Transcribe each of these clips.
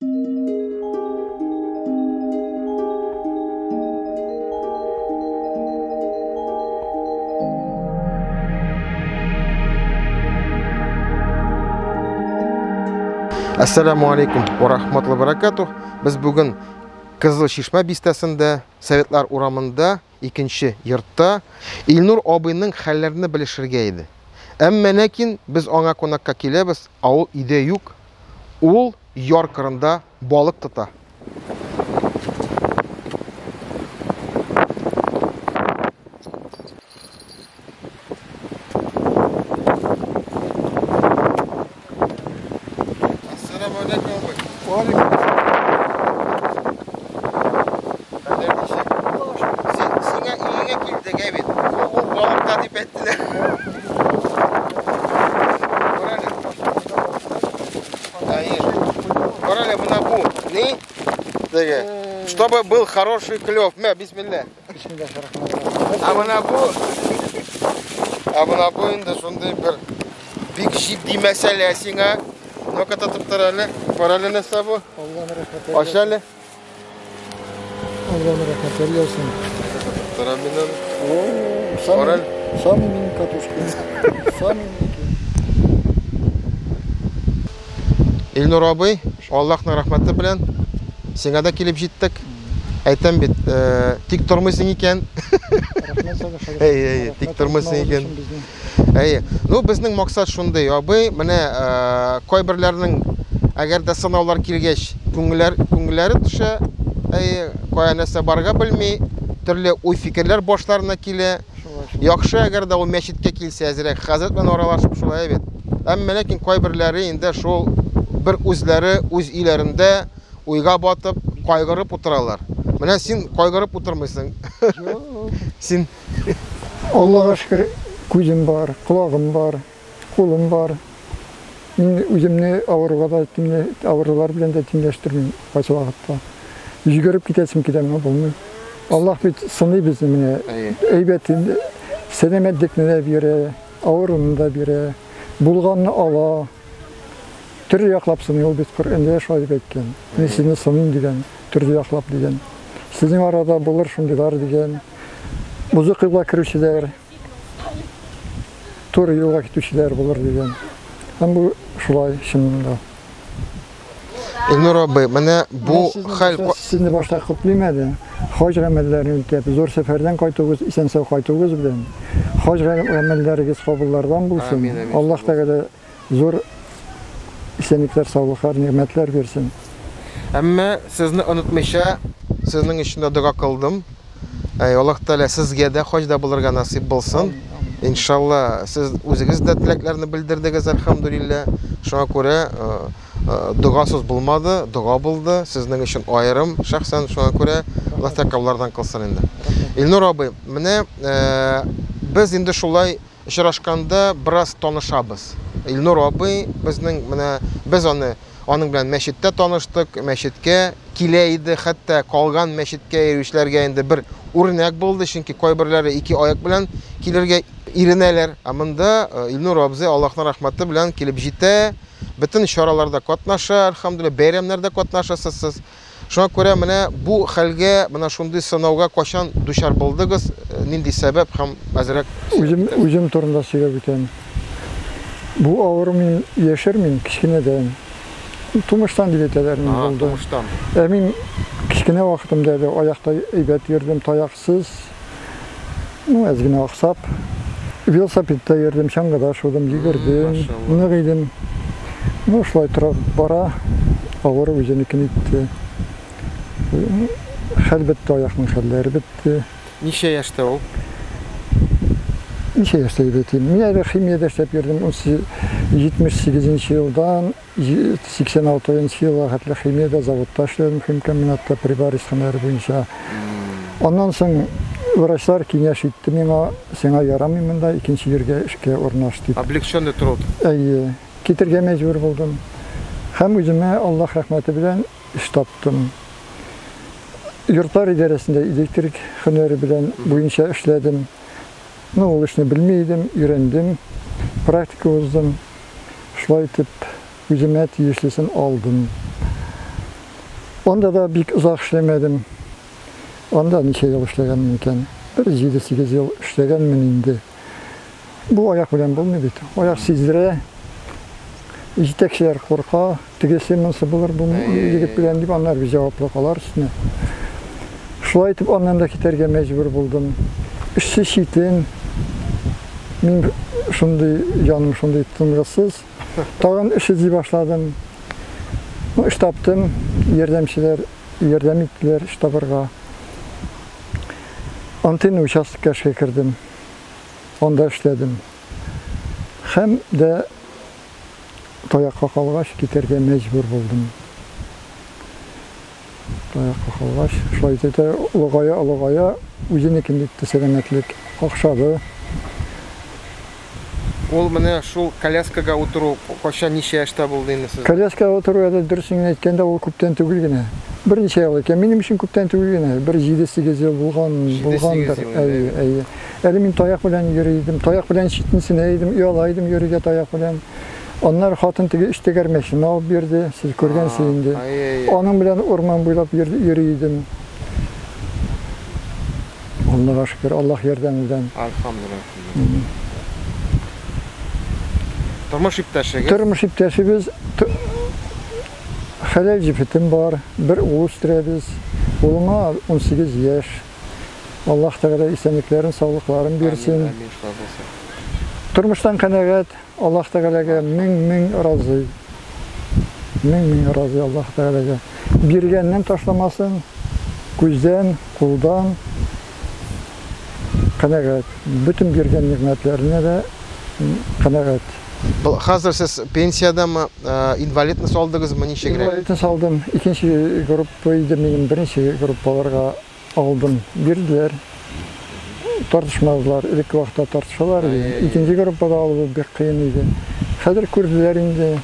Әссәламу алейкум ва рахматуллаһи ва баракатух. Без бүген Кызыл Чишмә бистәсендә, Советлар урамында, икенче йортта Илнур абыйның хәлләрне белешергә иде. Әмма ләкин без аңа кунакка киләбез, ә ул өйдә юк. Ул яр кырында балык тота. Ассаламу алейкум, абый. Валикум. Хәлләр ничек? Син, сиңа өеңә килдек, әй бит. Ул балыкта дип әйттеләр. Карале. Әйе. Карале, менә бу. Ни? Теге. Чтобы был хороший клев. Мә, бисмилла. Бисмиллахиррахманиррахим. Ә менә бу, ә менә бу инде шундый бер бик җитди мәсьәлә сиңа. Ну-ка тотып тор әле. Карале нәрсә бу? Аллаһның рәхмәте. Ач әле. Аллаһның рәхмәте яусын. Торам мин аны. О, сами, Карале. сами минем катушки. Сами минеке. Илнур абый, Аллаһның рәхмәте белән сиңа да килеп җиттек. Әйтәм бит, тик тормыйсың икән. Рәхмәт сага, хәзрәт. Әй, әй, тик Рәхмәт тормыйсың unutмагыз икән. өчен безне. Әйе. Ну, безнең максат шундый, абый, менә кайберләрнең әгәр дә сынаулар килгәч, күңелләре төшә, әйе, кая нәрсә барырга белми, төрле уй-фикерләр башларына килә. Шулай, шулай. Яхшы, әгәр дә ул мәчеткә килсә, әзрәк хәзрәт белән аралашып шулай бит. Әмма ләкин кайберләре инде шул бер үзләре үз өйләрендә уйга батып, кайгырып утыралар. Менә син кайгырып утырмыйсың. Юк. Син Аллаһка шөкер, күзем бар, колагым бар, кулым бар. Мин үземне авыруга да авырулар белән дә тиңләштермим кайсы вакытта. Йөгереп китәсем килә, менә булмый. Аллаһ бит сыный безне менә. Әйе. Әйбәт инде, сәламәтлекне дә бирә, авыруны да бирә, булганны ала. Төрле яклап сыный ул бит Коръәндә шулай дип әйткән. Мин сезне сыныйм дигән, төрле яклап дигән. Сезнең арада булыр шундыйлар дигән. Бозык юлга керүчеләр, туры юлга китүчеләр булыр дигән. Һәм бу шулай чынында. Илнур абый, менә бу хәл Сезне башта котлыйм әле. Хаҗ гамәлләрен үтәп, зур сәфәрдән кайтуыгыз, исән-сау кайтуыгыз белән. Хаҗ гамәлләрегез кабуллардан булсын. Амин, амин. Аллаһ Тәгалә зур исәнлекләр, саулыклар, нигъмәтләр бирсен. Әмма сезне онытмыйча, сезнең өчен дә дога кылдым. Әй, Аллаһ Тәгалә сезгә дә хаҗда булырга насыйп булсын. Иншалла, сез үзегез дә теләкләрне белдердегез, әлхәмдүлилләһ. Шуңа күрә догасыз булмады, дога булды. Сезнең өчен аерым шәхсән, шуңа күрә Аллаһ Тәгалә кабуллардан кылсын инде. Илнур абый, менә без инде шулай очрашканда бераз танышабыз. Илнур абый безнең менә без аны аның белән мәчеттә таныштык, мәчеткә килә иде, хәтта калган мәчеткә йөрүчеләргә инде бер үрнәк булды, чөнки кайберләре ике аяк белән килергә иренәләр. Ә монда Илнур абзый Аллаһның рәхмәте белән килеп җитә, бөтен чараларда катнаша, әлхәмдүлилләһ, бәйрәмнәрдә катнашасыз сез. Шуңа күрә менә бу хәлгә, менә шундый сынауга кайчан дучар булдыгыз, нинди сәбәп һәм әзрәк Үзем турында сөйләп үтәм. Бу авыру мин яшермим, кечкенәдән. Тумыштан дип әйтәләр мин Ага, булды. тумыштан. Ә мин кечкенә вакытымда әле аякта әйбәт йөрдем, таяксыз, ну, әз генә аксап. Велосипедта йөрдем, чаңгыда шудым, йөгердем, Машалла. нык идем. Ну, шулай тора бара, авыру үзенекен итте. Хәл бетте, аякның хәлләре бетте. Ничә яшьтә ул? Ничә яшьтә дип әйтим? Мин әле химиядә эшләп йөрдем, 78 елдан 86 елга хәтле химиядә заводта эшләдем, химкомбинатта прибор һөнәре буенча. Аннан соң врачлар киңәш итте миңа, сиңа ярамый монда, икенче җиргә эшкә урнаш дип. Облегченный труд. Әйе, китергә мәҗбүр булдым. Һәм үземә Аллаһ рәхмәте белән эш таптым. Йортлар идарәсендә электрик һөнәре белән буенча эшләдем. Ну, ул эшне белми идем, өйрәндем, практика уздым. Шулай итеп үземә тиешлесен алдым. Анда да бик озак эшләмәдем. Анда ничә ел эшләгәнмен икән? Бер 7-8 ел эшләгәнмен инде. Бу аяк белән булмый бит. Аяк сиздерә. Җитәкчеләр курка, тегесе монысы булыр бу егет белән дип, аннары бит җаваплылык алар өстенә. Шулай итеп аннан да китәргә мәҗбүр булдым. Эшче читен. Мин шундый җаным шундый тынгысыз. Тагын эш эзли башладым. Ну, эш таптым, ярдәмчеләр ярдәм иттеләр эш табарга. Антенна участокка эшкә кердем. Анда эшләдем. Һәм дә таякка калгач китәргә мәҗбүр булдым. Таякка калгач, шулай итеп олыгая, олыгая үзенекен итте сәламәтлек какшады. Ул менә шул коляскага утыру кайчан, ничә яшьтә булды инде сез? Коляскага утыру әле дөресен генә әйткәндә ул күптән түгел генә. Берничә ел икән. Минем өчен күптән түгел генә. Бер 7-8 ел булган, булгандыр. Әйе, әйе. Әле мин таяк белән йөри идем. Таяк белән читенсенә идем, ояла идем йөрергә таяк белән. Аннары хатын теге өч тәгәрмәчне алып бирде. Сез күргәнсез инде. Аның белән урман буйлап йөри идем. Аллага шөкер, Аллаһ ярдәме белән. Альхамдулилла. Тормыш иптәшегез? Тормыш иптәшебез хәләл җефетем бар, бер ул үстерәбез. Улыма 18 яшь. Аллаһ Тәгалә исәнлекләрен, саулыкларын бирсен. Амин, шулай булсын. Тормыштан канәгать, Аллаһ Тәгаләгә мең-мең разый. Мең-мең разый Аллаһ Тәгаләгә. Биргәннән ташламасын, күздән, кулдан канәгать. Бөтен биргән нигъмәтләренә дә канәгать. Хәзер сез пенсиядәме, инвалидность алдыгызмы, ничегрәк? Инвалидность алдым. Икенче группа иде минем, беренче группаларга алдым. Бирделәр. Тартышмадылар. Элекке вакытта тартышалар иде. Икенче группада алу бик кыен иде. Хәзер күрделәр инде.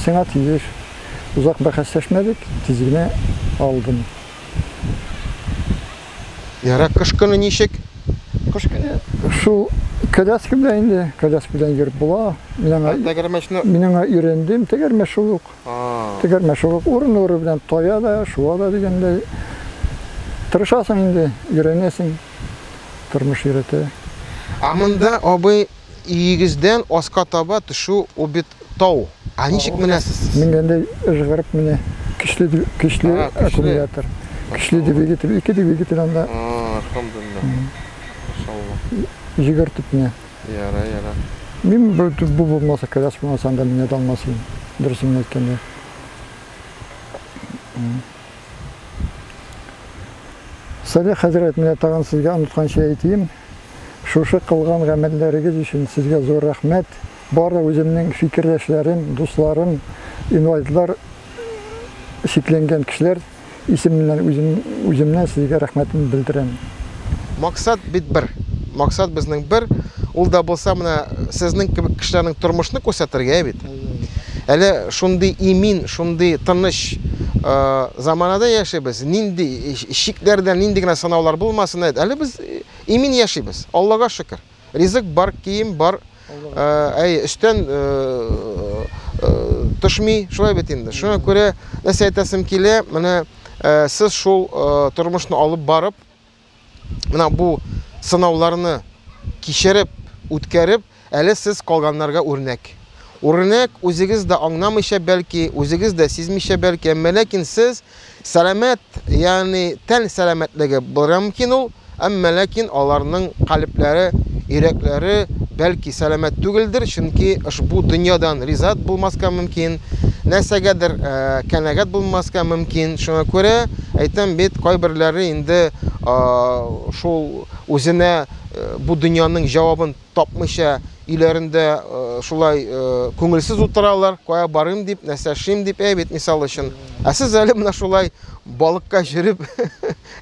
Сиңа тиеш. Озак бәхәсләшмәдек, тиз генә алдым. Ярар, кыш көне ничек? Кыш көне шул коляска белән инде, коляска белән йөреп була. Мин аңа тәгәрмәчне мин аңа өйрәндем, тәгәрмәч шул ук. Тәгәрмәч шул ук урын-уры белән тая да, шуа да дигәндәй. Тырышасың инде, өйрәнәсең. Тормыш өйрәтә. Ә монда, абый, өегездән аска таба төшү ул бит тау. Ә ничек менәсез сез? Менгәндә ыжгырып менә. Көчле, көчле аккумулятор. Көчле двигатель, ике двигатель анда. Альхамдулилла. Машалла. Йөгертеп менә. Яра, яра. Мин бу булмаса, коляска булмаса, анда менә дә алмас идем. Дөресен әйткәндә. Салих хәзрәт, менә тагын сезгә онытканча әйтим. Шушы кылган гамәлләрегез өчен сезгә зур рәхмәт. Барлык үземнең фикердәшләрем, дусларым, инвалидлар, чикләнгән кешеләр исеменнән үзем, үземнән сезгә рәхмәтемне белдерәм. Максат бит бер. Максат безнең бер. Ул да булса менә сезнең кебек кешеләрнең тормышны күрсәтергә бит. Әле шундый имин, шундый тыныч заманада яшибез. Нинди чикләрдән нинди генә сынаулар булмасын, әле без имин яшибез. Аллага шөкер. Ризык бар, кием бар. Әй, өстән төшми, шулай бит инде. Шуңа күрә нәрсә әйтәсем килә, менә сез шул тормышны алып барып, менә бу сынауларны кичереп, үткәреп, әле сез калганнарга үрнәк. Үрнәк үзегез дә аңламыйча бәлки, үзегез дә сизмичә бәлки, әмма ләкин сез сәламәт, ягъни тән сәламәтлеге булырга мөмкин ул, әмма ләкин аларның калебләре, йөрәкләре бәлки сәламәт түгелдер, чөнки ошбу дөньядан ризат булмаска мөмкин, нәрсәгәдер канәгать булмаска мөмкин. Шуңа күрә әйтәм бит, кайберләре инде шул үзенә бу дөньяның җавабын тапмыйча өйләрендә шулай күңелсез утыралар, кая барыйм дип, нәрсә эшлим дип, әй бит мисал өчен. Ә сез әле менә шулай балыкка йөреп,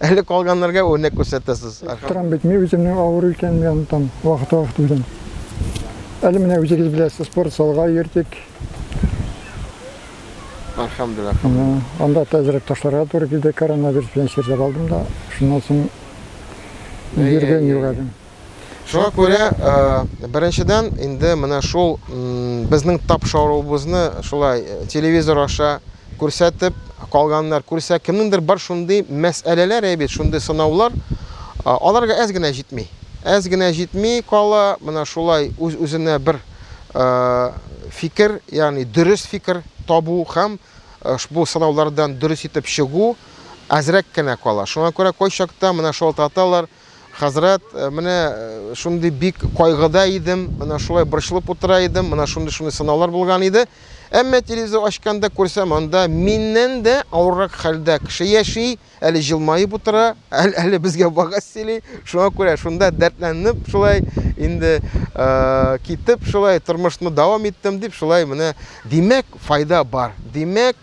әле калганнарга үрнәк күрсәтәсез. Торам бит, мин үземнең авыру икәнемне онытам, вакыты-вакыты белән. Әле менә үзегез беләсез, спорт залга йөрдек. Альхамдулилла. Анда әзрәк ташларга туры килде, коронавирус белән чирләп алдым да, шуннан соң йөргән юк әле. Шуңа күрә, беренчедән, инде менә шул безнең тапшыруыбызны шулай телевизор аша күрсәтеп, калганнар күрсә, кемнеңдер бар шундый мәсьәләләр әйбит, шундый сынаулар, аларга әз генә җитми. Әз генә җитми кала, менә шулай үз-үзенә бер фикер, ягъни дөрес фикер табу һәм бу сынаулардан дөрес итеп чыгу әзрәк кенә кала. Шуңа күрә кайчакта менә шалтаталар, хәзрәт, менә шундый бик кайгыда идем, менә шулай борчылып утыра идем, менә шундый-шундый сынаулар булган иде. Әмма телевизор ачканда күрсәм, анда миннән дә авыррак хәлдә кеше яши, әле җылмаеп утыра, әле безгә вәгазь сөйли. Шуңа күрә шунда дәртләнеп шулай инде китеп шулай тормышны дәвам иттем дип шулай менә димәк файда бар. Димәк,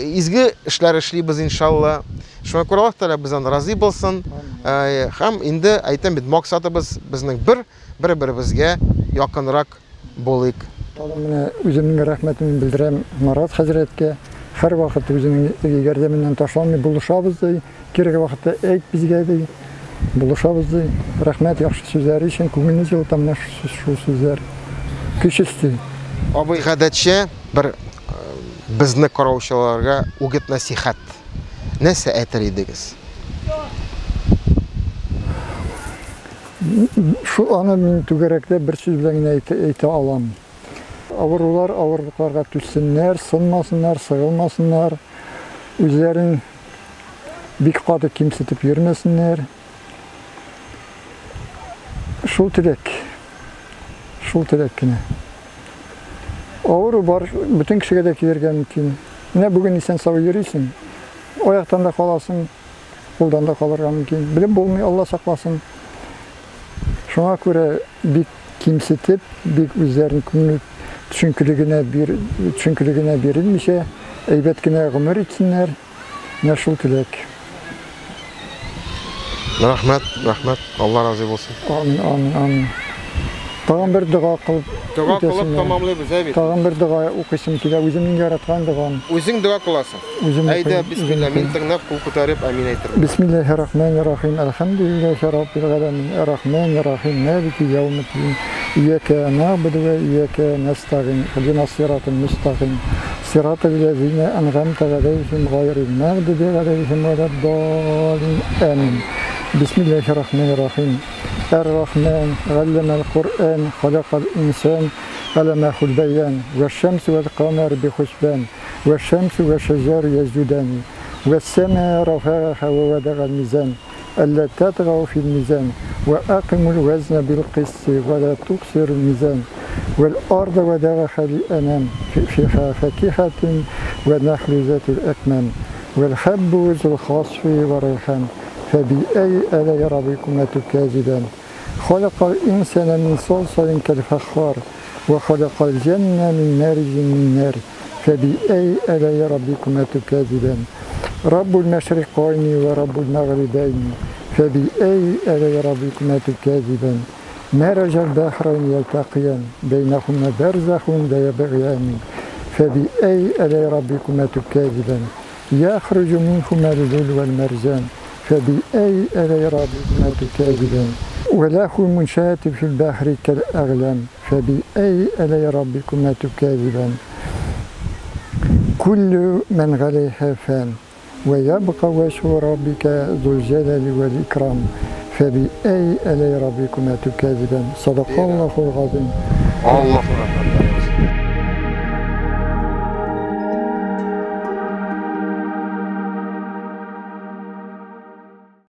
изге эшләр эшлибез иншалла. Шуңа күрә Аллаһ Тәгалә бездән разый булсын. Һәм инде әйтәм бит, максатыбыз безнең бер, бер-беребезгә якынрак булыйк. Тагын менә үземнең рәхмәтемне белдерәм Марат хәзрәткә. Һәрвакыт үзенең ярдәменнән ташламый, булышабыз ди. Кирәк вакытта әйт безгә ди. Булышабыз ди. Рәхмәт яхшы сүзләре өчен, күңелне җылыта менә шул сүзләр. Көч өсти. Абый, гадәтчә бер безне караучыларга үгет-нәсихәт. Нәрсә әйтер идегез? Шул аны мин түгәрәктә бер сүз белән генә әйтә алам. Авырулар авырлыкларга түзсеннәр, сынмасыннар, сыгылмасыннар, үзләрен бик каты кимсетеп йөрмәсеннәр. Шул теләк. Шул теләк кенә. Авыру бар, бөтен кешегә дә килергә мөмкин. Менә бүген исән сау йөрисең, аяктан да каласың, кулдан да калырга мөмкин. Белеп булмый, Алла сакласын. Шуңа күрә бик кимсетеп, бик үзләрен күңел төшенкелегенә бир, төшенкелегенә бирелмичә, әйбәт кенә гомер итсеннәр. Менә шул теләк. Рәхмәт, рәхмәт. Алла разый булсын. Амин, амин, амин. Тагын бер дога кылып Дога кылып тәмамлыйбыз, әй бит. Тагын бер дога укыйсым килә, үземнең яраткан догам. Үзең дога кыласың. Үзем Әйдә, укыйм, бисмилла, үзем мин укыйм. тыңлап, кул күтәреп, амин әйтермен. Бисмиллахир-рахманир-рахим. Әлхәмдүлилләһи раббил галәмин. Ар-рахманир-рахим. Малики яумиддин. Ияка нагъбуду ва ияка настагин. Иһдинас сиратал мустаким. Сиратал лазина ан'амта алейхим гайрил магъдуби алейхим валад-даллин. Амин. Бисмиллахир-рахманир-рахим. Ар-Рахман, аллама ал-Куръан, халакал инсан, алламахул баян. Ваш-шамсу вал-камару бихусбан. Ваш-шамсу ваш-шаджару ясжудани. Вас-самаа рафааха ва вадаа ал-мизан. Алла татгау фил мизан. Ва акимул вазна бил-кисти ва ла туксиру мизан. Вал-арда вадаха ли-анам. Фиха факихатун ва нахлу затул акмам. Вал-хаббу зул хасфи ва райхан. فبأي آلاء ربكما تكذبان؟ خلق الإنسان من صلصال كالفخار وخلق الجنة من مارج من نار فبأي آلاء ربكما تكذبان؟ رب المشرقين ورب المغربين فبأي آلاء ربكما تكذبان؟ مرج البحرين يلتقيان بينهما برزخ لا يبغيان فبأي آلاء ربكما تكذبان؟ يخرج منهما اللؤلؤ والمرجان فبأي آلاء ربكما تكذبان؟ وله المنشآت في البحر كالأعلام فبأي آلاء ربكما تكذبان؟ كل من عليها فان ويبقى وجه ربك ذو الجلال والإكرام فبأي آلاء ربكما تكذبان؟ صدق الله العظيم. الله أكبر.